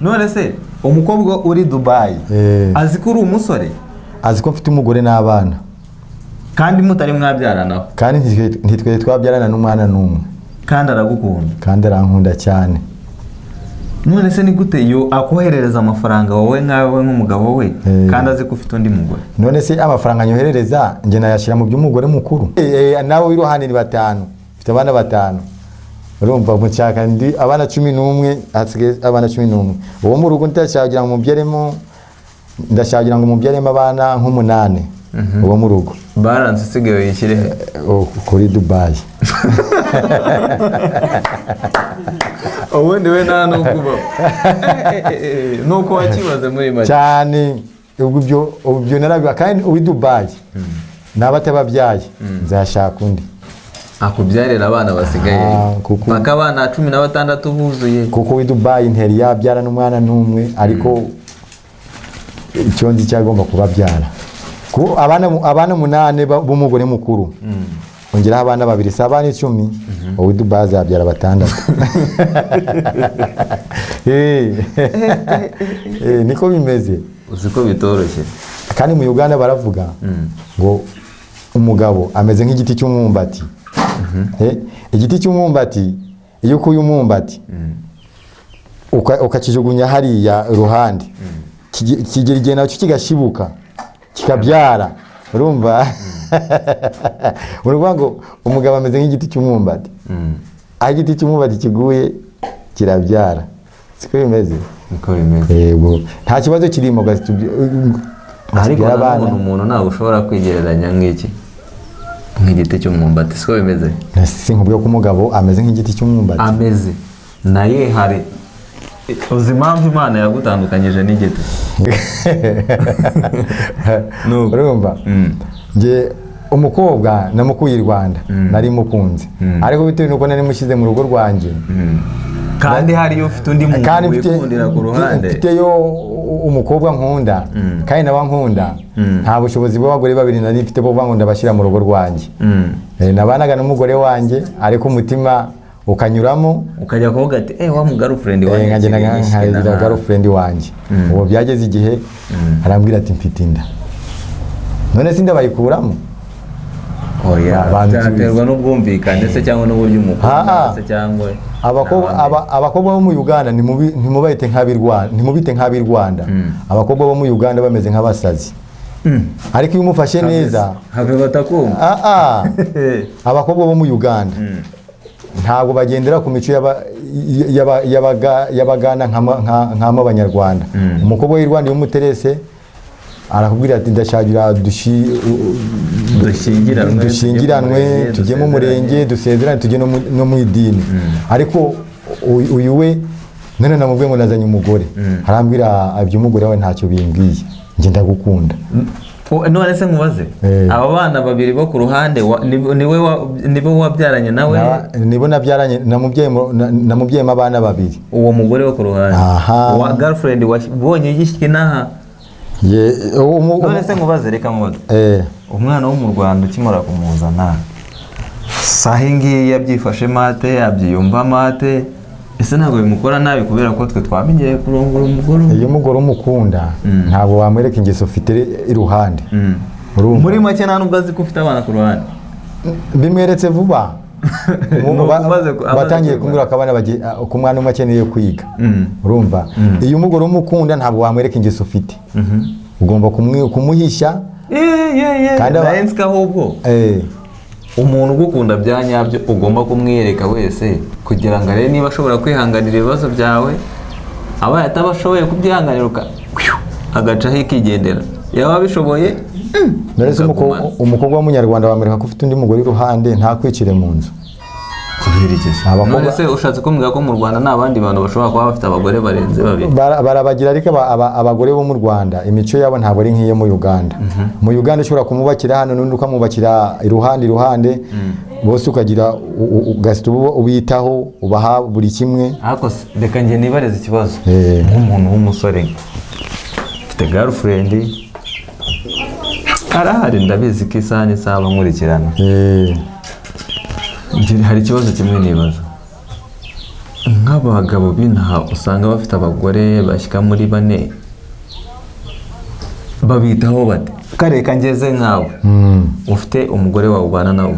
None se umukobwa uri Dubayi azi ko uri umusore? Azi ko mfite umugore n'abana. Kandi mutari mwabyaranaho? Kandi ntitwe twabyarana n'umwana n'umwe. Kandi aragukunda? Kandi arankunda cyane. None se ni gute yo akoherereza amafaranga wowe nkawe nk'umugabo we, kandi azi ko ufite undi mugore? None se amafaranga anyoherereza njye nayashyira mu by'umugore mukuru? Nawe w'iruhande ni batanu, mfite abana batanu. Urumva mushaka ndi abana 11, hasigaye abana 11. Uwo mu rugo ndashaka ngo mubyaremo, ndashaka ngo mubyaremo abana nk'umunani. Uwo mu rugo. Balance isigaye uyishyire he? Kuri Dubai. Ubundi we nta nubwo ubaho. Nuko wakibaze muri make. Cyane ubwo ibyo narabiba kandi uwi Dubai naba atababyaye nzashaka undi. Akubyarira abana basigaye paka abana 16 buzuye. Kuko uwi Dubai nteri yabyara n'umwana n'umwe, ariko icyo nzi cyagomba kubabyara. Kuko abana 8 b'umugore mukuru, ongeraho abana 2, si abana 10, uwi Dubai azabyara 6. Niko bimeze. Uzi ko bitoroshye. Kandi mu Uganda baravuga ngo umugabo ameze nk'igiti cy'umwumbati. Igiti cy'umwumbati iyo ukuye umwumbati ukakijugunya hariya iruhande, kigera igihe nacyo kigashibuka kikabyara. Urumva? Urumva ngo umugabo ameze nk'igiti cy'umwumbati. Aho igiti cy'umwumbati kiguye kirabyara. Siko bimeze? Niko bimeze. Yego, nta kibazo kirimo. Ariko nanone umuntu ntabwo ushobora kwigereranya nk'iki nk'igiti cy'umwumbati, siko bimeze? Si nkubwiye ko umugabo ameze nk'igiti cy'umwumbati. Ameze naye hari uzi impamvu Imana yagutandukanyije n'igiti? Urumva? Nge umukobwa namukuye i Rwanda, nari mukunze, ariko bitewe nuko nari mushyize mu rugo rwanjye, kandi hariyo ufite undi muntu wikundira ku ruhande, mfiteyo umukobwa nkunda kandi nawe nkunda, nta bushobozi bw'abagore babiri nari mfite bwo kuvuga ngo ndabashyira mu rugo rwanjye. Nabanaga n'umugore wanjye, ariko umutima ukanyuramo ukajya kuvuga ati wa mu girlfriend wanjye, nkagenda nkagira girlfriend wanjye. Ubu byageze igihe arambwira ati mfite inda. None se inda bayikuramo? Oya, byaterwa n'ubwumvikane se cyangwa n'uburyo umukunda se cyangwa abakobwa bo mu Uganda ntimubite nk'ab'i Rwanda, ntimubite nk'ab'i Rwanda. Abakobwa bo mu Uganda bameze nk'abasazi. Ariko iyo umufashe neza have batakumva. Abakobwa bo mu Uganda ntabwo bagendera ku mico y'abagana nk'ama abanyarwanda. Umukobwa w'i Rwanda iyo umuterese arakubwira ati ndashagira dushyingiranwe, tujye mu murenge, dusezerane, tujye no mu idini. Ariko uyu we none namubwiye ngo nazanye umugore, arambwira iby'umugore wawe ntacyo bimbwiye, njye ndagukunda. None se nkubaze, aba bana babiri bo ku ruhande nibo wabyaranye nawe? Nibo nabyaranye, namubyeyemo abana babiri. Uwo mugore wo ku ruhande wa girlfriend wabonye yishywe inaha? None se nkubaze, reka nkubaze, umwana wo mu Rwanda ukimara kumuzana saha ngiyi yabyifashe mate, yabyiyumva mate, ese ntabwo bimukora nabi kubera ko twe twamenyereye kurongora umugore? Iyo umugore umukunda ntabwo wamwereka ingeso ufite iruhande. Muri make nta nubwo azi ko ufite abana ku ruhande. Bimweretse vuba. Batangiye kumbwira ko abana ko umwana umwe akeneye kwiga. Urumva? Iyo umugore umukunda ntabwo wamwereka ingeso ufite. Ugomba kumuhisha. Kandi ahubwo umuntu ugukunda bya nyabyo ugomba kumwiyereka wese kugira ngo arebe niba ashobora kwihanganira ibibazo byawe. Abaye atabashoboye kubyihanganira agacaho ikigendera, yaba abishoboye. None umukobwa w'umunyarwanda wamwereka ko ufite undi mugore iruhande ntakwicire mu nzu? None se ushatse kumbwira ko mu Rwanda nta bandi bantu bashobora kuba bafite abagore barenze babiri? Barabagira, ariko abagore bo mu Rwanda imico yabo ntabwo ari nk'iyo mu Uganda. Mu Uganda ushobora kumubakira hano n'undi ukamubakira iruhande, bose ukagira ugasita ubitaho, ubaha buri kimwe. Ariko reka njye nibareze ikibazo nk'umuntu w'umusore mfite girlfriend arahari, ndabizi ko isaha n'isaha nkurikirana. Hari ikibazo kimwe nibaza, Nk'abagabo b'inaha usanga bafite abagore bashyika muri 4, babitaho bate? Kareka ngeze nkawe ufite umugore wawe ubana nawe,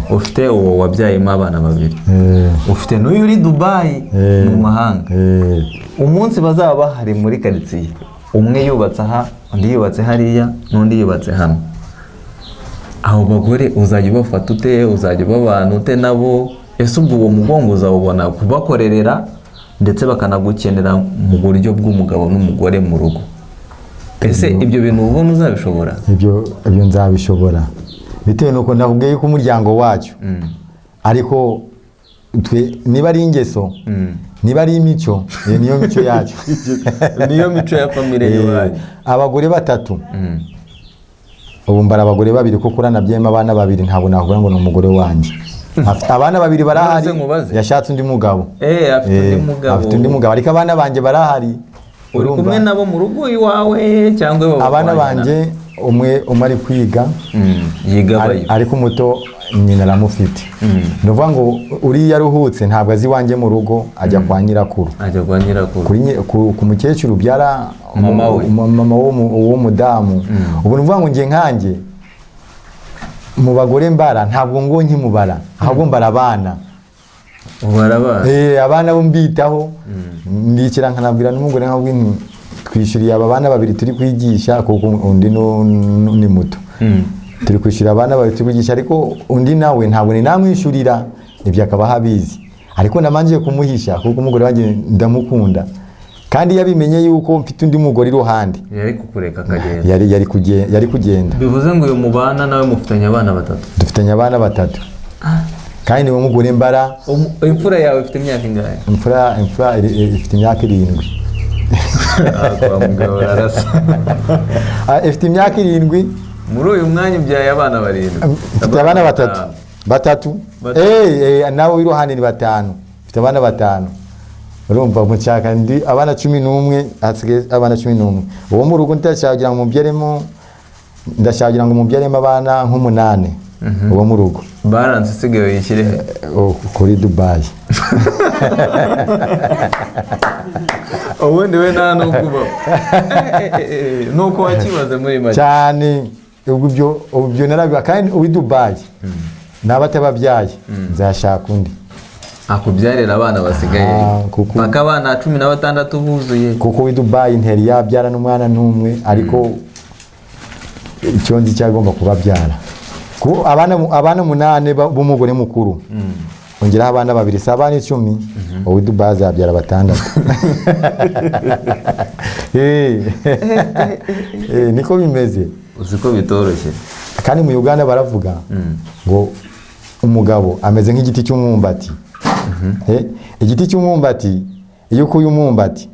ufite uwo wabyayemo abana 2, ufite n'uyu uri Dubai mu mahanga, umunsi bazaba bahari muri karitsiye, umwe yubatse aha, undi yubatse hariya, n'undi yubatse hano, abo bagore uzajya ubafata ute? Uzajya ubabana ute nabo? Ese ubwo uwo mugongo uzawubona kubakorerera ndetse bakanagukenera mu buryo bw'umugabo n'umugore mu rugo? Ese ibyo bintu ubona uzabishobora? Ibyo nzabishobora bitewe nuko nakubwiye ko umuryango wacu, ariko twe niba ari ingeso, niba ari imico, iyo niyo mico yacu. Niyo mico ya famille iwanyu. Abagore 3, ubu mbara abagore 2 kuko uranabyema abana 2, ntabwo nakuvuga ngo ni umugore wanjye. Abana 2 barahari, yashatse undi mugabo. Afite undi mugabo. Ariko abana banjye barahari. Uri kumwe nabo mu rugo iwawe cyangwa abana banjye umwe ari kwiga, ariko umuto nyina aramufite. Ni ukuvuga ngo uriya aruhutse ntabwo azi iwanjye mu rugo, ajya kwa nyirakuru. Ajya kwa nyirakuru. Ku mukecuru ubyara mama w'umudamu. Ubu ni ukuvuga ngo njye nkanjye mu bagore mbara ntabwo ngo nkimubara, ahubwo mbara abana. Abana bo mbitaho, ndikira nkanabwira n'umugore nkabwira nti twishyuriye aba bana 2 turi kwigisha, kuko undi ni muto. Turi kwishyura abana 2 turi kwigisha, ariko undi nawe ntabwo ni namwishyurira, ibyo akaba abizi. Ariko namanje kumuhisha kuko umugore wanjye ndamukunda, kandi yabimenye yuko mfite undi mugore iruhande yari kukureka akagenda. Yari kugenda. Bivuze ngo uyu mubana nawe mufitanye abana 3. Dufitanye abana 3. Kandi niwe mugore mbara. Imfura yawe ifite imyaka ingahe? Imfura ifite imyaka 7. Ifite imyaka 7. Muri uyu mwanya ubyaye abana 7. Mfite abana 3. Nawe iruhande ni 5. Mfite abana 5. Urumva mucyaka ndi abana 11, hasigaye abana 11. Uwo mu rugo ndashaka ngo mubyaremo, ndashaka ngo mubyaremo abana nk'8. Uwo mu rugo. Balance isigaye yishyire he? Kuri Dubai. Ubundi we nta nubwo ubaho. Nuko wakibaze muri make. Cyane ubwo narabiba, kandi uwi Dubai naba atababyaye nzashaka undi. Akubyarira abana basigaye. Paka abana 16 buzuye. Kuko uwi Dubai nteri yabyara n'umwana n'umwe, ariko icyo nzi cyagomba kubabyara. Abana 8 b'umugore mukuru, ongeraho abana 2, si abana 10, uwi Dubai azabyara 6. Niko bimeze. Uzi ko bitoroshye. Kandi mu Uganda baravuga ngo umugabo ameze nk'igiti cy'umwumbati. Igiti cy'umwumbati iyo ukuye umwumbati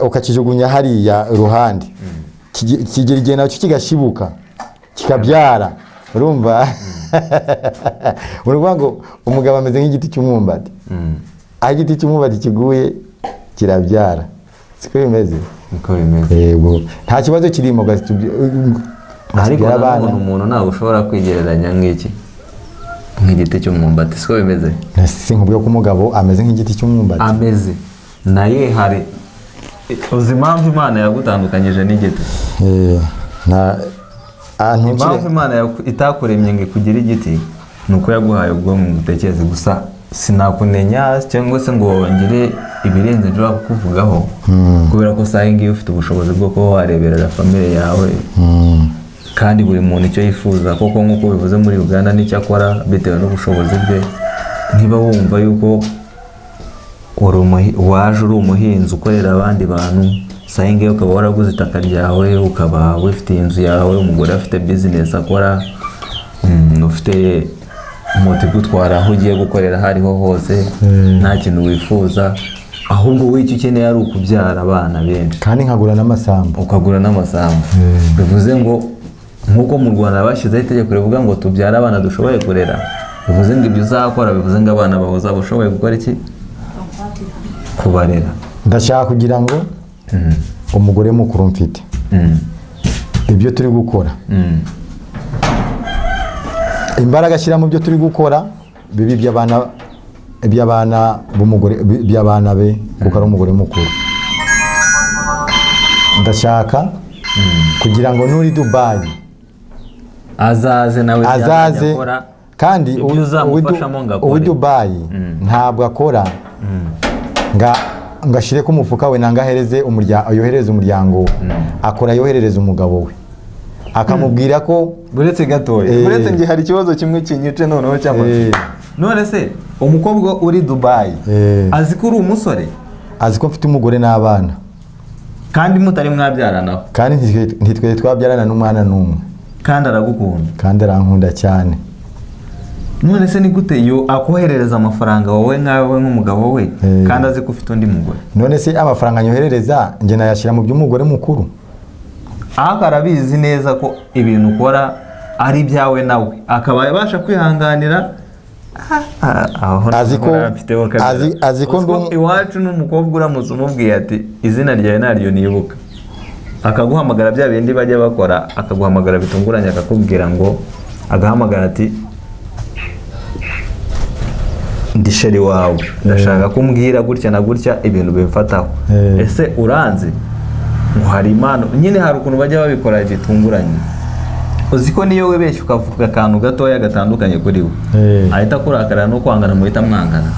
ukakijugunya hariya ruhande, kigera igihe nacyo kigashibuka kikabyara. Urumva? Urumva ngo umugabo ameze nk'igiti cy'umwumbati. Aho igiti cy'umwumbati kiguye kirabyara. Siko bimeze? Niko bimeze. Yego, nta kibazo kirimo. Ariko umuntu ntabwo ushobora kwigereranya nk'iki nk'igiti cy'umwumbati, siko bimeze? Sinkubwiye ko umugabo ameze nk'igiti cy'umwumbati. Ameze naye hari uzi impamvu Imana yagutandukanyije n'igiti? Impamvu Imana itakuremye ngo ikugire igiti ni uko yaguhaye ubwonko ngo utekereze. Gusa sinakunenya cyangwa se ngo ngire ibirenze nshobora kukuvugaho, kubera ko saa ngiyi ufite ubushobozi bwo kuba wareberera famille yawe, kandi buri muntu icyo yifuza koko nk'uko bivuze muri Uganda n'icyo akora bitewe n'ubushobozi bwe. Niba wumva yuko waje uri umuhinzi ukorera abandi bantu, saa ngiyi ukaba waraguze itaka ryawe, ukaba wifitiye inzu yawe, umugore afite business akora, ufite moto igutwara aho ugiye gukorera aho ariho hose, nta kintu wifuza, ahubwo wowe icyo ukeneye ari ukubyara abana benshi, kandi nkagura n'amasambu. Ukagura n'amasambu. Bivuze ngo nk'uko mu Rwanda bashyizeho itegeko rivuga ngo tubyare abana dushoboye kurera, bivuze ngo ibyo uzakora, bivuze ngo abana bawe uzaba ushoboye gukora iki? Kubarera. Ndashaka kugira ngo umugore mukuru mfite ibyo turi gukora, imbaraga ashyira mu byo turi gukora bibi by'abana iby'abana b'umugore, by'abana be, kuko ari umugore mukuru. Ndashaka kugira ngo nuri Dubayi azaze nawe, azaze akora kandi ibyo uzamufashamo ngo akore. uwi Dubayi ntabwo akora nga ashire ku mufuka we, nanga ahereze umuryango, yohereze umuryango we. Akora yoherereza umugabo we, akamubwira ko Buretse gatoya, buretse nge hari ikibazo kimwe kinyice noneho cy'amatsiko. None se umukobwa uri Dubayi azi ko uri umusore? Azi ko mfite umugore n'abana. Kandi mutari mwabyaranaho? Kandi ntitwe twabyarana n'umwana n'umwe. Kandi aragukunda? Kandi arankunda cyane. None se ni gute yo akoherereza amafaranga wowe nkawe nk'umugabo we, kandi azi ko ufite undi mugore? None se amafaranga anyoherereza, njye nayashyira mu by'umugore mukuru? Ariko arabizi neza ko ibintu ukora ari ibyawe nawe, akaba abasha kwihanganira. Aho Azi ko- mfiteho kamera. azi ko Uzi iwacu n'umukobwa uramutse umubwiye ati izina ryawe ntaryo nibuka, akaguhamagara bya bindi bajya bakora, akaguhamagara bitunguranye, akakubwira ngo, agahamagara ati ndi chéri wawe, ndashaka ko umbwira gutya na gutya ibintu bimfataho, ese uranzi? Ngo hari impano nyine, hari ukuntu bajya babikora bitunguranye. Uzi ko niyo wibeshye ukavuga akantu gatoya gatandukanye kuri we, ahita akurakarira no kwangana, muhita mwangana.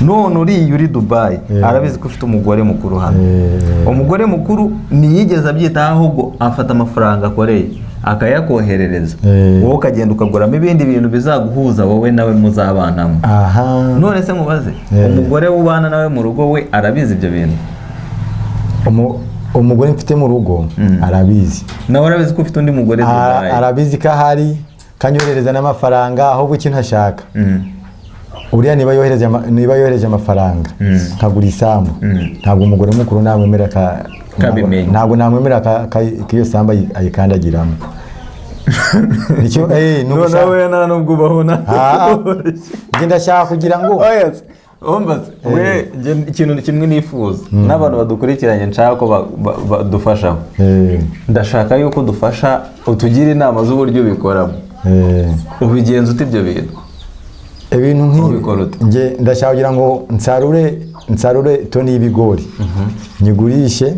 None uriya uri Dubayi arabizi ko ufite umugore mukuru hano. Umugore mukuru ntiyigeze abyitaho, ahubwo afata amafaranga akoreye akayakoherereza, wowe ukagenda ukaguramo ibindi bintu bizaguhuza wowe nawe muzabanamo. None se mubaze, umugore ubana nawe mu rugo we arabizi ibyo bintu? Umugore mfite mu rugo arabizi. Nawe arabizi ko ufite undi mugore Dubayi? Arabizi ko ahari, kanyoherereza n'amafaranga. Ahubwo ikintu ashaka, uriya niba yohereje amafaranga nkagura isambu, ntabwo umugore mukuru namwemera Kabimenya. Ntabwo namwemera ko iyo sambu ayikandagiramo. Nicyo ni Noneho we nta nubwo ubaho na Ah, njye ndashaka kugira ngo Oya se, umva se, we njye ikintu kimwe nifuza n'abantu badukurikiranye nshaka ko badufashaho, ndashaka yuko dufasha utugira inama z'uburyo ubikoramo. Ubigenza ute ibyo bintu? Ibintu nk'ibi Ubikora ute? Njye ndashaka kugira ngo nsarure toni y'ibigori, nyigurishe,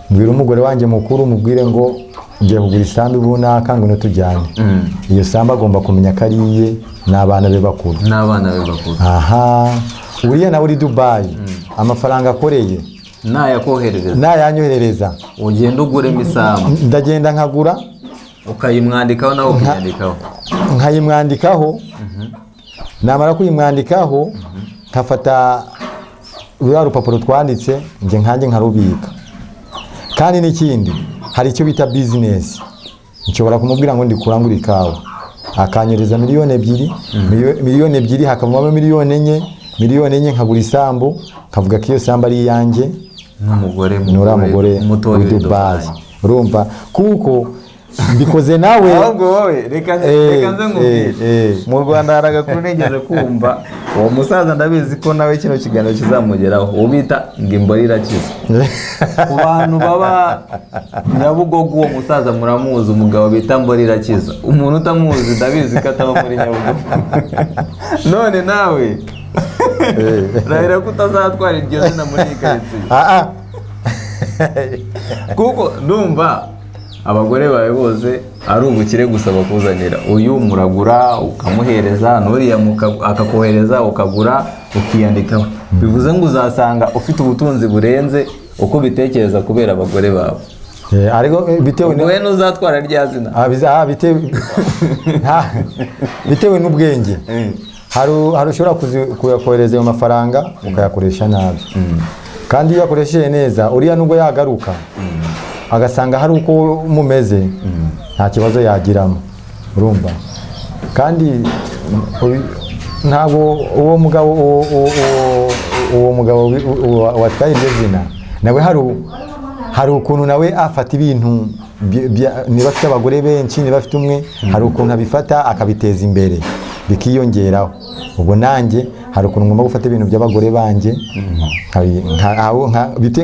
mbwira umugore wanjye mukuru, mubwire ngo ngiye kugura isambu runaka, ngo tujyane. Iyo sambu agomba kumenya ko ari iye n'abana be bakuru. N'abana be bakuru. Aha uriya nawe uri Dubayi, amafaranga akoreye Nayakoherereza, nayanyoherereza, ugenda uguremo isambu. Ndagenda nkagura. Ukayimwandikaho nawe ukiyandikaho. Nkayimwandikaho. Namara kuyimwandikaho, nkafata ruriya rupapuro twanditse, njye nkanjye nkarubika. Kandi n'ikindi, hari icyo bita bizinesi. Nshobora kumubwira ngo ndi kurangura ikawa, akanyereza 2 miliyoni, 2 miliyoni hakavamo 4 miliyoni, 4 miliyoni nkagura isambu, nkavuga ko iyo sambu ari iyanjye N'umugore n'uriya mugore mutoya w'i uri Dubayi. Dubayi. Urumva, kuko mbikoze nawe. Ahubwo wowe reka reka nze nkubwire, mu Rwanda hari agakuru nigeze kumva. Uwo musaza ndabizi ko nawe kino kiganiro kizamugeraho, uwo bita ngo imboro irakiza. Ku bantu baba Nyabugogo, uwo musaza muramuzi, umugabo bita mboro irakiza. Umuntu utamuzi ndabizi ko ataba muri Nyabugogo. None nawe rahira ko utazatwara iryo zina muri iyi karitsiye. Ah, ah. Kuko ndumva abagore bawe bose ari ubukire gusa bakuzanira. Uyu muragura ukamuhereza, n'uriya akakohereza ukagura ukiyandikaho, bivuze ngo uzasanga ufite ubutunzi burenze uko ubitekereza kubera abagore bawe. Ariko bitewe Ubwo we ntuzatwara rya zina. Ah, bitewe n'ubwenge. Hari ushobora kuyakohereza ayo mafaranga ukayakoresha nabi, kandi iyo uyakoresheje neza, uriya nubwo yagaruka agasanga hari uko mumeze, nta kibazo yagiramo. Urumva, kandi ntabwo uwo mugabo uwo mugabo watwaye iryo zina nawe hari ukuntu nawe afata ibintu niba afite abagore benshi, niba afite umwe, hari ukuntu abifata akabiteza imbere bikiyongeraho. Ubwo nanjye hari ukuntu ngomba gufata ibintu by'abagore banjye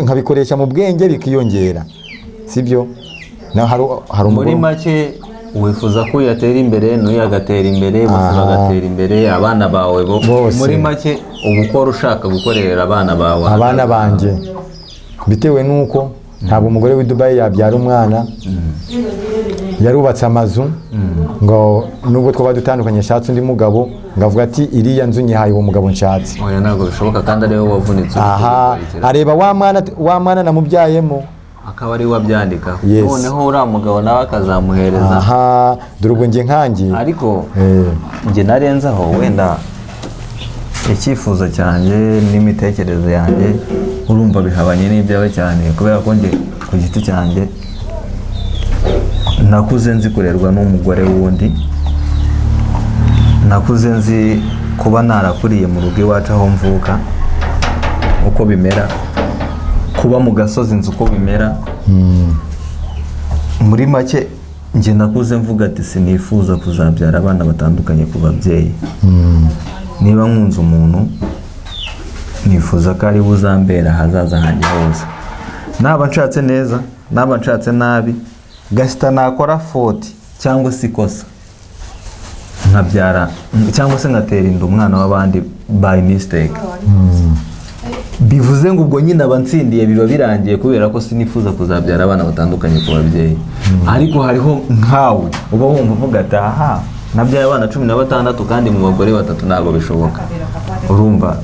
nkabikoresha mu bwenge bikiyongera, sibyo? Naho hari Muri umugore make. Wifuza ko uyu atera imbere n'uyu agatera imbere, bose bagatera imbere, abana bawe bo. Bose. Muri make uba ukora ushaka gukorera abana bawe. Abana banjye, bitewe n'uko ntabwo umugore w'i Dubai yabyara umwana yarubatse amazu, ngo nubwo twaba dutandukanye ashatse undi mugabo, ngo avuga ati: "Iriya nzu nyihaye uwo mugabo nshatse." Oya, ntabwo bishoboka, kandi ariwe wavunitse uri Aha. kubikurikira. Areba wa mwana, wa mwana namubyayemo. Akaba ari we abyandika. Yes. Noneho uriya mugabo nawe akazamuhereza. Aha, dore ubwo njye nkanjye Ariko njye narenzaho wenda icyifuzo cyanjye n'imitekerereze yanjye, urumva bihabanye n'ibyawe cyane, kubera ko njye ku giti cyanjye nakuze nzi kurerwa n'umugore wundi, nakuze nzi kuba narakuriye mu rugo iwacu aho mvuka uko bimera, kuba mu gasozi nzi uko bimera. Muri make njye nakuze mvuga ati: "Sinifuza kuzabyara abana batandukanye ku babyeyi. Niba nkunze umuntu, nifuza ko ari we uzambera ahazaza hanjye hose, naba nshatse neza, naba nshatse nabi, gasita nakora faute cyangwa se ikosa nkabyara cyangwa se ngatera inda umwana w'abandi by mistake, bivuze ngo ubwo nyine aba nsindiye, biba birangiye, kubera ko sinifuza kuzabyara abana batandukanye ku babyeyi." Ariko hariho nkawe uba wumva uvuga ati: "Aha nabyaye abana 16 kandi mu bagore batatu, ntabwo bishoboka." Urumva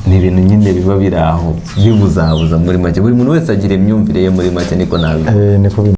ni ibintu nyine biba biri aho bibuzabuza. Muri make buri muntu wese agira imyumvire ye, muri make niko nabivuga. Niko bimeze.